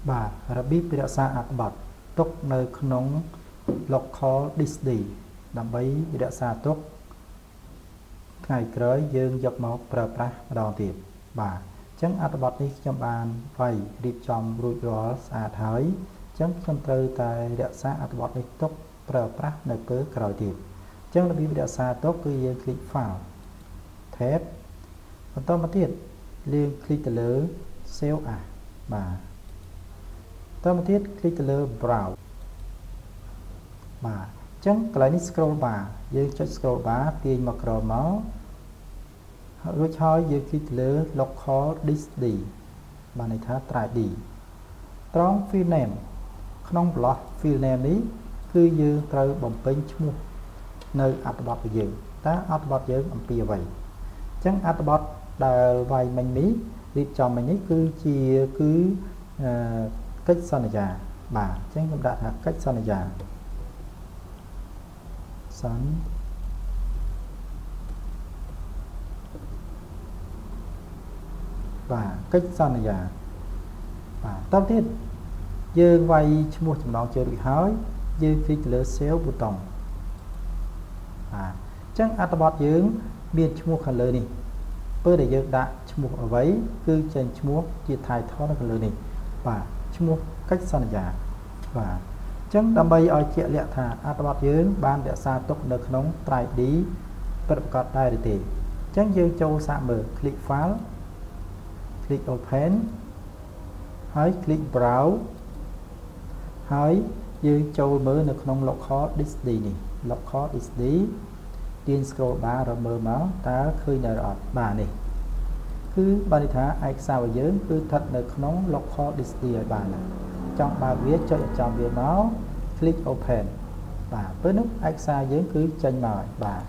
បាទរបៀបរក្សាអត្ថបទទុកនៅក្នុង local disk D ដើម្បីរក្សាទុកថ្ងៃក្រោយយើងយកមកប្រើប្រាស់ម្ដងទៀតបាទអញ្ចឹងអត្ថបទនេះខ្ញុំបានវាយរៀបចំរួចរាល់ស្អាតហើយអញ្ចឹងខ្ញុំត្រូវតែរក្សាអត្ថបទនេះទុកប្រើប្រាស់នៅពេលក្រោយទៀតអញ្ចឹងរបៀបរក្សាទុកគឺយើង click file tab បន្តមកទៀតយើង click ទៅលើ save as បាទតមកទៀត click ទៅលើ browse បាទអញ្ចឹងកន្លែងនេះ scroll bar យើងចុច scroll bar ទាញមកក្រោមមករួចហើយយើង click ទៅលើ local disk D បានន័យថា drive D ត្រង់ field name ក្នុង block field name នេះគឺយើងត្រូវបំពេញឈ្មោះនៅអត្ថបទរបស់យើងតើអត្ថបទយើងអំពីអ្វីអញ្ចឹងអត្ថបទដែលវាយមិញនេះរៀបចំមិញនេះគឺជាគឺកិច្ចសន្យាបាទអញ្ចឹងខ្ញុំដាក់ថាកិច្ចសន្យាសន្បាទកិច្ចសន្យាបាទតទៅទៀតយើងវាយឈ្មោះចំណងជើងរួចហើយយើង click ទៅលើ save button បាទអញ្ចឹងអត្ថបទយើងមានឈ្មោះខាងលើនេះពេលដែលយើងដាក់ឈ្មោះអ្វីគឺចេញឈ្មោះជា title នៅខាងលើនេះបាទឈ្មោះកិច្ចសន្យាបាទអញ្ចឹងដើម្បីឲ្យជាក់លាក់ថាអត្ថបទយើងបានរក្សាទុកនៅក្នុង drive D ពិតប្រាកដដែរឬទេអញ្ចឹងយើងចូលសាកមើល click file click open ហើយ click browse ហើយយើងចូលមើលនៅក្នុង local disk D នេះ local disk D ទាញ scroll bar រកមើលមកតើឃើញដែរអត់បាទនេះគឺបានន័យថាឯកសាររបស់យើងគឺស្ថិតនៅក្នុង local disk D ឲ្យបានចង់បើកវាចុចឲ្យចំវាមក click open បាទពេលនោះឯកសារយើងគឺចេញមកហើយបាទ។